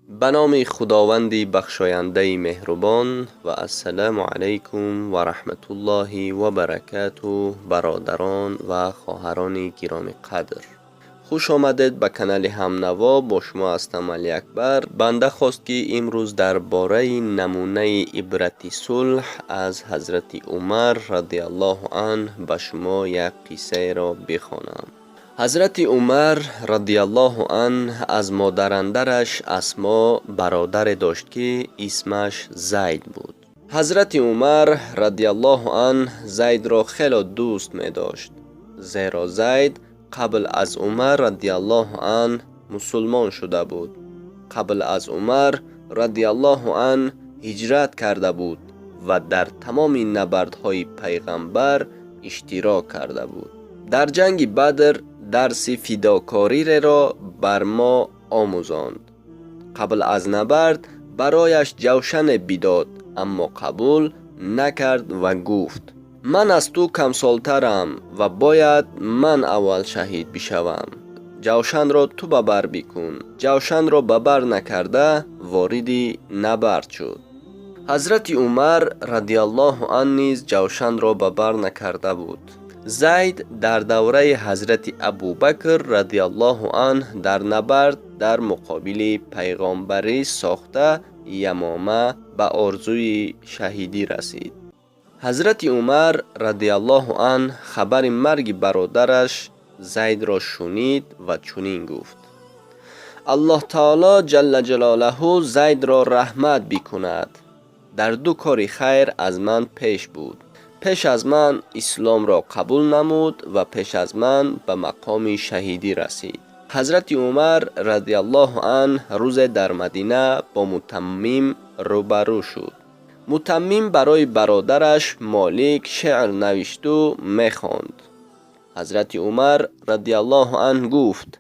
Ба номи Худованди бахшояндаи меҳрубон ва ассалому алайкум ва раҳматуллоҳи ва баракатуҳ. Бародарон ва хоҳарони гиромиқадр, хуш омадед ба канали Ҳамнаво. Бо шумо ҳастам Алиакбар. Банда хост, ки имрӯз дар бораи намунаи ибрати сулҳ аз ҳазрати Умар радиаллоҳу анҳ ба шумо як қиссаеро бихонам. Ҳазрати Умар радиаллоҳу анҳ аз модарандараш Асмо бародаре дошт, ки исмаш Зайд буд. Ҳазрати Умар радиаллоҳу анҳ Зайдро хело дӯст медошт, зеро Зайд қабл аз Умар радиаллоҳу анҳ мусулмон шуда буд, қабл аз Умар радиаллоҳу анҳ ҳиҷрат карда буд ва дар тамоми набардҳои Пайғамбар иштирок карда буд. Дар ҷанги Бадр дарси фидокориреро бар мо омӯзонд. Қабл аз набард барояш ҷавшане бидод, аммо қабул накард ва гуфт: «Ман аз ту камсолтарам ва бояд ман аввал шаҳид бишавам. Ҷавшанро ту ба бар бикун». Ҷавшанро ба бар накарда, вориди набард шуд. Ҳазрати Умар радиаллоҳу ан низ ҷавшанро ба бар накарда буд. Зайд дар давраи ҳазрати Абубакр радиаллоҳу анҳ дар набард дар муқобили пайғомбарӣ сохта Ямома ба орзуи шаҳидӣ расид. Ҳазрати Умар радиаллоҳу анҳ хабари марги бародараш Зайдро шунид ва чунин гуфт: «Аллоҳ таоло ҷалла ҷалолаҳу Зайдро раҳмат бикунад. Дар ду кори хайр аз ман пеш буд: пеш аз ман исломро қабул намуд ва пеш аз ман ба мақоми шаҳидӣ расид». Ҳазрати Умар радиаллоҳу анҳ рӯзе дар Мадина бо Мутаммим рӯбарӯ шуд. Мутаммим барои бародараш Молик шеър навишту мехонд. Ҳазрати Умар радиаллоҳу анҳ гуфт: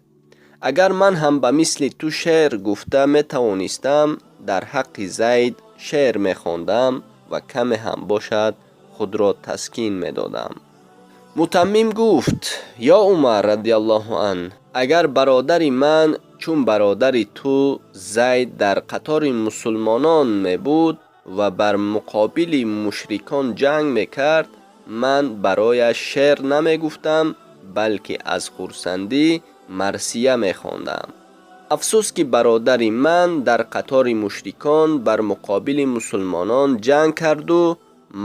«Агар ман ҳам ба мисли ту шеър гуфта метавонистам, дар ҳаққи Зайд шеър мехондам ва каме ҳам бошад, худро таскин медодам». Мутаммим гуфт: «Ё Умар радиаллоҳу анҳ, агар бародари ман чун бародари ту Зайд дар қатори мусулмонон мебуд ва бар муқобили мушрикон ҷанг мекард, ман барояш шеър намегуфтам, балки аз хурсандӣ марсия мехондам. Афсӯс, ки бародари ман дар қатори мушрикон бар муқобили мусулмонон ҷанг карду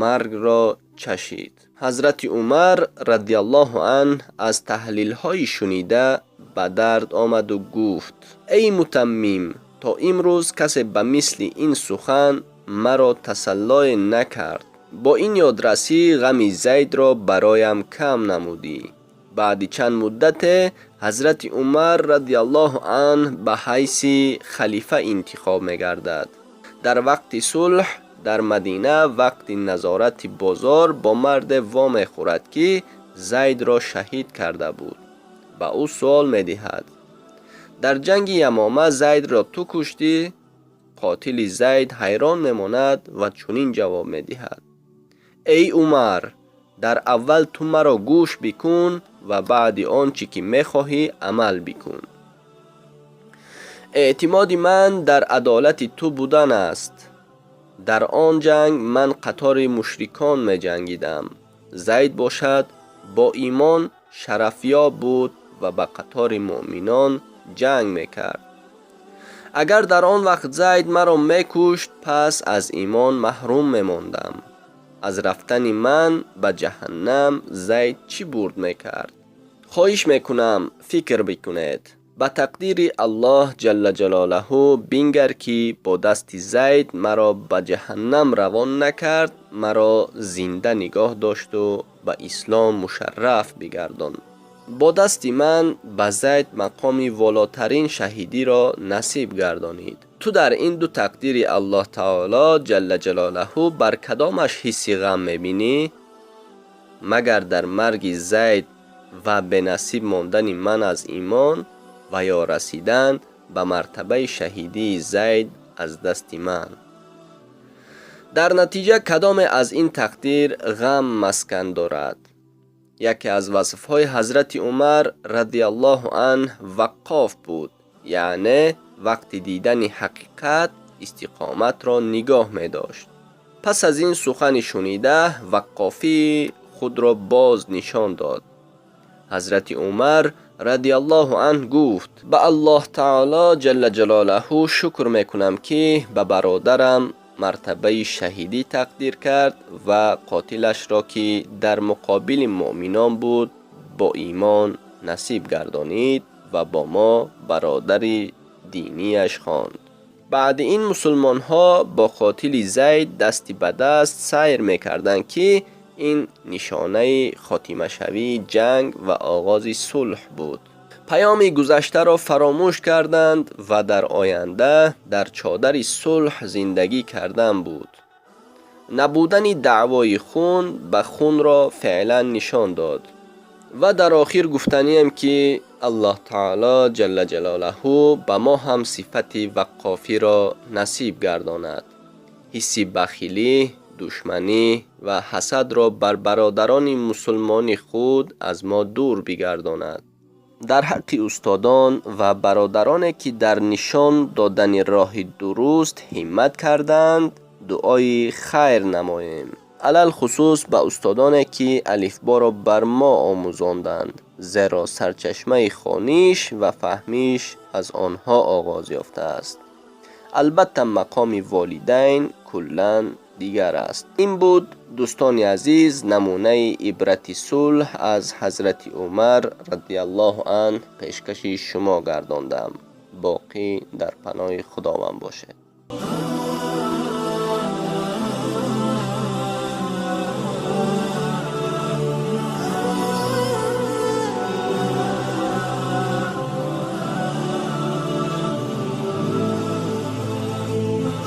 маргро чашид». Ҳазрати Умар радиаллоҳу анҳ аз таҳлилҳои шунида ба дард омаду гуфт: «Эй Мутаммим, то имрӯз касе ба мисли ин сухан маро тасаллое накард. Бо ин ёдрасӣ ғами Зайдро бароям кам намудӣ». Баъди чанд муддате ҳазрати Умар радиаллоҳу анҳ ба ҳайси халифа интихоб мегардад. Дар вақти сулҳ дар Мадина, вақти назорати бозор бо марде вомехӯрад, ки Зайдро шаҳид карда буд. Ба ӯ суол медиҳад: «Дар ҷанги Ямома Зайдро ту куштӣ?» Қотили Зайд ҳайрон мемонад ва чунин ҷавоб медиҳад: «Эй Умар, дар аввал ту маро гӯш бикун ва баъди он чӣ ки мехоҳӣ, амал бикун. Эътимоди ман дар адолати ту будан аст. Дар он ҷанг ман қатори мушрикон меҷангидам, Зайд бошад, бо имон шарафёб буд ва ба қатори муъминон ҷанг мекард. Агар дар он вақт Зайд маро мекушт, пас аз имон маҳрум мемондам. Аз рафтани ман ба ҷаҳаннам Зайд чӣ бурд мекард? Хоҳиш мекунам, фикр бикунед. Ба тақдири Аллоҳ ҷалла ҷалолаҳу бингар, ки бо дасти Зайд маро ба ҷаҳаннам равон накард, маро зинда нигоҳ дошту ба ислом мушарраф бигардонд. Бо дасти ман ба Зайд мақоми волотарин шаҳидиро насиб гардонид. Ту дар ин ду тақдири Аллоҳ таоло ҷалла ҷалолаҳу бар кадомаш ҳисси ғам мебинӣ? Магар дар марги Зайд ва бенасиб мондани ман аз имон ва ё расидан ба мартабаи шаҳидии Зайд аз дасти ман? Дар натиҷа кадоме аз ин тақдир ғам маскан дорад?» Яке аз васфҳои ҳазрати Умар радиаллоҳу анҳ ваққоф буд, яъне вақти дидани ҳақиқат истиқоматро нигоҳ медошт. Пас аз ин сухани шунида ваққофии худро боз нишон дод. Ҳазрати Умар радиаллоҳу анҳ гуфт: ба Аллоҳ таоло ҷалла ҷалолаҳу шукр мекунам, ки ба бародарам мартабаи шаҳидӣ тақдир кард ва қотилашро, ки дар муқобили муъминон буд, бо имон насиб гардонид ва бо мо бародари динияш хонд. Баъди ин мусулмонҳо бо қотили Зайд дасти ба даст сайр мекарданд, ки ин нишонаи хотимашавии ҷанг ва оғози сулҳ буд. Паёми гузаштаро фаромӯш карданд ва дар оянда дар чодари сулҳ зиндагӣ кардан буд. Набудани даъвои хун ба хунро феълан нишон дод. Ва дар охир гуфтанием, ки Аллоҳ таоло ҷалла ҷалолаҳу ба мо ҳам сифати ваққофиро насиб гардонад. Ҳисси бахилӣ, душманӣ ва ҳасадро бар бародарони мусулмони худ аз мо дур бигардонад. Дар ҳаққи устодон ва бародароне, ки дар нишон додани роҳи дуруст ҳиммат карданд, дуои хайр намоем. Алалхусус ба устодоне, ки алифборо бар мо омӯзонданд, зеро сарчашмаи хониш ва фаҳмиш аз онҳо оғоз ёфтааст. Албатта, мақоми волидайн куллан дигар аст. Ин буд, дӯстони азиз, намунаи ибрати сулҳ аз ҳазрати Умар радиаллоҳу анҳ пешкаши шумо гардондам. Боқӣ дар паноҳи Худованд бошед.